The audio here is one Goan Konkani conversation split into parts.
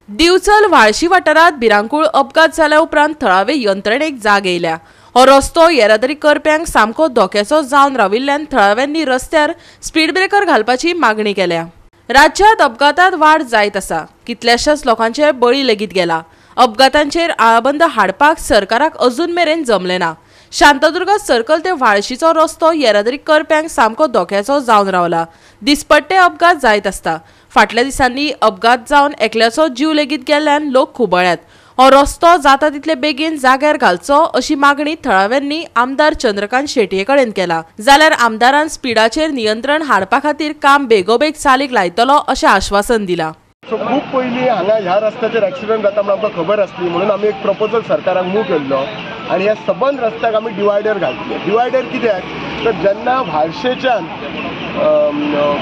दिवचल व्हाळशी वाठारात भिरांकूळ अपघात जाल्या उपरांत थळावे यंत्रणेक जाग येयल्या। हो रस्तो येरादारी करप्यांक सामको धोक्याचो जावन राविल्ल्यान थळाव्यांनी रस्त्यार स्पीड ब्रेकर घालपाची मागणी केल्या। राज्यांत अपघातात वाड जायत आसा, कितल्याशाच लोकांचे बळी लेगीत गेला। अपघातांचेर आळाबंद हाडपाक सरकाराक अजून मेरेन जमलें ना। शांतादुर्गा सर्कल ते व्हाळशीचो रस्तो येरादारी करप्यांक सामको धोक्याचो जावन रावला। दिसपट्टे अपघात जायत आसता। फाटल्या दिसांनी अपघात जावन एकल्याचो जीव लेगीत गेल्ल्यान लोक खुबळ्यात। हो रस्तो जाता तितले बेगीन जाग्यार घालचो अशी मागणी थळाव्यांनी आमदार चंद्रकांत शेटये कडेन केला। जाल्यार आमदारान स्पिडाचेर नियंत्रण हाडपा खातीर काम बेगोबेग चालीक लायतलो अशें आश्वासन दिलां। सो खूब पयलीं हांगा ह्या रस्त्याचेर एक्सिडंट जाता म्हूण आमकां खबर आसली, म्हणून आमी एक प्रपोजल सरकाराक मूव केल्लो आनी ह्या सबंद रस्त्याक आमी डिवायडर घातले। डिवायडर कित्याक तर जेन्ना व्हाळशेच्यान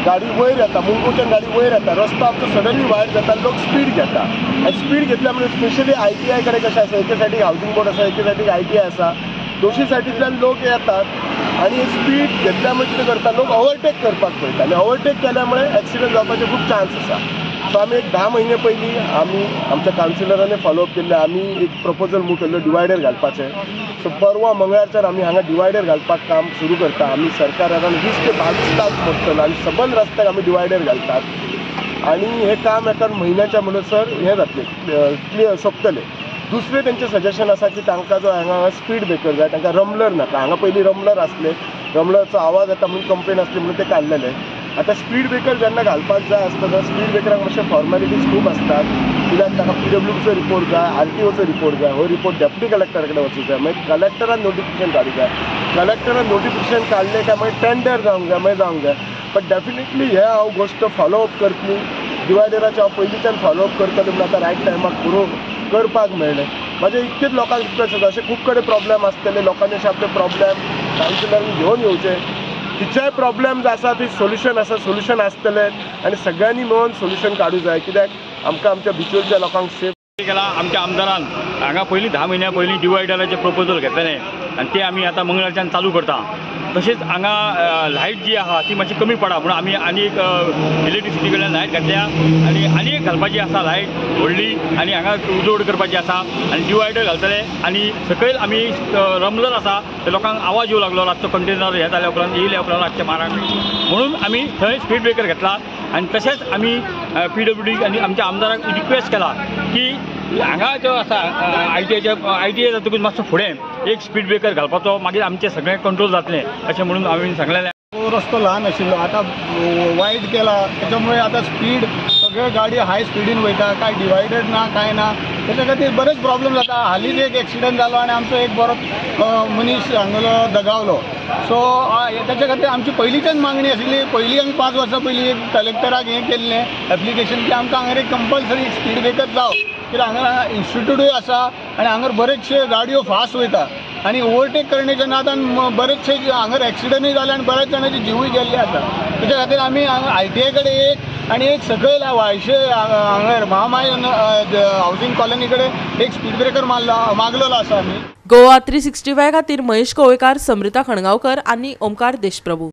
गाडी वयर येता, मुंगूच्यान गाडी वयर येता, रस्तो आमचो सडनली वायर जाता, लोक स्पीड घेता आनी स्पीड घेतल्या म्हणजे स्पेशली ITI कडेन कशें आसा, एके सायडीक हावजींग बोर्ड आसा, एके सायडीक ITI आसा, दोशी सायडींतल्यान लोक येतात आनी स्पीड घेतल्या मुळे कितें करता, लोक ओवरटेक करपाक पळयता आनी ओवरटेक केल्या मुळे एक्सिडंट जावपाचे खूब चान्स आसा। सो आमी एक 10 म्हयने पयलीं आमी आमच्या कावन्सिलरांनी फॉलोअप केल्लें, आमी एक प्रपोजल मूव केल्लो डिवायडर घालपाचें। सो परवा मंगळारच्यान आमी हांगा डिवायडर घालपाक काम सुरू करता। आमी सरकारान 20 ते 22 लाख मोडटलो आनी सबंद रस्त्याक आमी डिवायडर घालतात आनी हें काम एका म्हयन्याच्या म्हणसर हें जातलें, क्लियर सोंपतलें। दुसरें तेंचें सजेशन आसा की तांकां जो हांगा स्पीड ब्रेकर जाय, तांकां रमलर नाका। हांगा पयलीं रमलर आसले, रमलरचो आवाज येता म्हणून कंप्लेन आसली म्हणून ते काडलेले। आतां स्पीड ब्रेकर जेन्ना घालपाक जाय आसता तेन्ना स्पीड ब्रेकराक मातशे फॉर्मेलिटीज खूब आसतात, कित्याक ताका PWDचो रिपोर्ट जाय, RTOचो रिपोर्ट जाय, हो रिपोर्ट डेप्युटी कलेक्टरा कडेन वचूंक जाय, मागीर कलेक्टरान नोटिफिकेशन काडूंक जाय, कलेक्टरान नोटिफिकेशन काडलें काय मागीर टेंडर जावंक जाय, मागीर जावंक जाय। बट डेफिनेटली हें हांव गोश्ट फॉलोअप करतली, डिवायडराचें हांव पयलींच्यान फॉलोअप करतलें म्हूण आतां रायट टायमाक करपाक मेळ्ळें। म्हाजें इतकेच लोकांक रिक्वेस्ट आसा, अशे खूब कडेन प्रॉब्लेम आसतले, लोकांनी अशे आपले प्रॉब्लेम कावन्सिलरांनी घेवन येवचे, खंयच्याय प्रॉब्लेम्स आसा ती सोल्युशन आसा, सोल्युशन आसतलें आनी सगळ्यांनी मेळून सोल्युशन काडूंक जाय, कित्याक आमकां आमच्या बिचोलच्या लोकांक सेफ केला। आमच्या आमदारान हांगा पयलीं 10 म्हयन्या पयलीं डिवायडराचें प्रपोजल घेतलेलें आनी तें आमी आतां मंगळारच्यान चालू करता। तशेंच हांगा लायट जी आहा ती मातशी कमी पडा म्हणून आमी आनी एक इलेक्ट्रिसिटी कडल्यान लायट घातल्या आनी आनी एक घालपाची आसा लायट व्हडली आनी हांगा उजोड करपाची आसा आनी डिवायडर घालतले आनी सकयल आमी रमलर आसा ते लोकांक आवाज येवं लागलो रातचो कंटेनर हे जाल्या उपरांत येयल्या उपरांत रातचे माराक, म्हणून आमी थंय स्पीड ब्रेकर घेतला। आनी तशेंच आमी PWD आनी आमच्या आमदाराक रिक्वेस्ट केला की हांगा जो आसा ITI जातकूच मातसो फुडें एक स्पीड ब्रेकर घालपाचो, मागीर आमचें सगळें कंट्रोल जातलें अशें म्हणून हांवें सांगलेलें। रस्तो ल्हान आशिल्लो, आतां वायड केला, त्याच्यामुळे आतां स्पीड सगळे गाडी हाय स्पिडीन वयता, काय डिवायडर ना काय ना, त्याच्या खातीर बरेच प्रॉब्लेम जाता। हालींच एक एक्सिडंट जालो आनी आमचो एक बरो मनीस हांगलो दगावलो। सो त्याच्या खातीर आमची पयलींच्यान मागणी आशिल्ली, पयलीं आमी 5 वर्सां पयलीं एक कलेक्टराक हें केल्लें एप्लिकेशन की आमकां हांगा एक कंपल्सरी स्पीड ब्रेकर जावं, कित्याक हांगा इन्स्टिट्यूटूय आसा आनी हांगा बरेचशे गाडयो फास्ट वयता आनी ओवरटेक करण्याच्या नादान बरेचशे हांगा एक्सिडंटूय जाले आनी बऱ्याच जाणांचे जिवूय गेल्ले आसा। त्याच्या खातीर आमी हांगा ITI कडेन एक आनी एक सकयल व्हाळशे हांगा महामाय हावजींग कॉलनी कडेन एक स्पीड ब्रेकर मागलेलो आसा आमी। गोवा 365 खातीर महेश कोवेकार, समृता खणगांवकर आनी ओमकार देशप्रभू।